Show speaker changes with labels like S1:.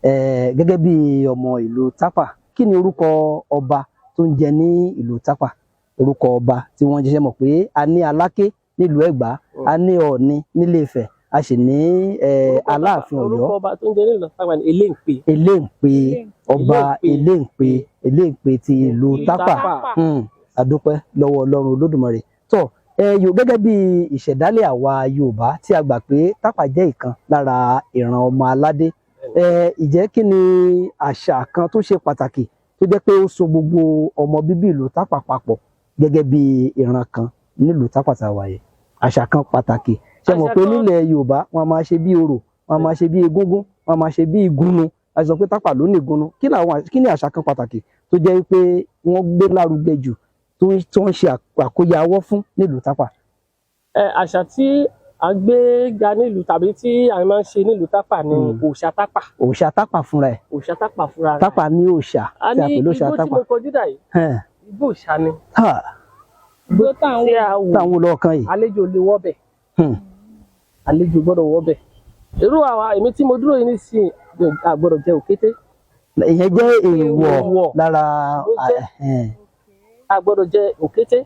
S1: Gẹ́gẹ́ bí ọmọ ìlú Tápà, kí ni orúkọ ọba tó ń jẹ ní ìlú Tápà? Orúkọ ọba tí wọ́n jẹ́ mọ̀ pé a ní Aláké nílùú Ẹ̀gbá, a ní Ọọ̀ni nílé Ifẹ̀, a sì ní Aláàfin Ọ̀yọ́.
S2: Orúkọ ọba tó ń jẹ nílùú Tápà ní Eléǹpé.
S1: Eléǹpé, ọba Eléǹpé, Eléǹpé ti ìlú Tápà. Àdúpẹ́ lọ́wọ́ Ọlọ́run Olódùmarè. Tó ẹ yóò gẹ́gẹ́ bí ìṣẹ̀dálẹ̀ àwa Yorùbá tí a gbà pé Tápà jẹ́ ìkan lára ìran ọmọ aládé, ìjẹ́ kí ni àṣà kan tó ṣe pàtàkì tó jẹ́ pé ó so gbogbo ọmọ bíbí ìlú Tápà papọ̀ gẹ́gẹ́ bí ìran kan nílùú Tápà tá a wà yìí? Àṣà kan pàtàkì, ṣe mọ̀
S2: Àṣà
S1: pé
S2: kan-
S1: nílẹ̀ Yorùbá, wọn a máa ṣe bí orò, wọn a máa ṣe bí egúngún, wọn a máa ṣe bí ìgúnnu. A sọ pé Tápà ló ní ìgúnnu. Kí ni àṣà kan pàtàkì tó jẹ́ pé wọ́n gbé lárugẹ jù, tó ń ṣe àkóyawọ́ fún nílùú Tápà?
S2: Àṣà tí a gbé ga nílùú tàbí tí a máa ń ṣe nílùú Tápà ni òòṣà Tápà.
S1: Òòṣà Tápà fúnra ẹ̀?
S2: Òòṣà Tápà fúnra rẹ̀.
S1: Tápà ní òòṣà
S2: A
S1: tí a
S2: ní
S1: pè lóòṣà
S2: igbó tí
S1: Tápà.
S2: mo kọjú dà yìí, igbó òòṣà ni.
S3: Igbó táwọn
S2: Tí a wò
S1: Táwọn lọ́ọ̀kan yìí.
S2: Àlejò lè wọ́bẹ̀, àlejò gbọ́dọ̀ wọ́bẹ̀. Irú àwa, èmi tí mo dúró yìí nísìnyí, a gbọ́dọ̀ jẹ òkété.
S1: Ìyẹn jẹ́ èèwọ̀
S2: Èèwọ̀.
S1: lára
S2: Ló jẹ́. A gbọ́dọ̀ jẹ òkété.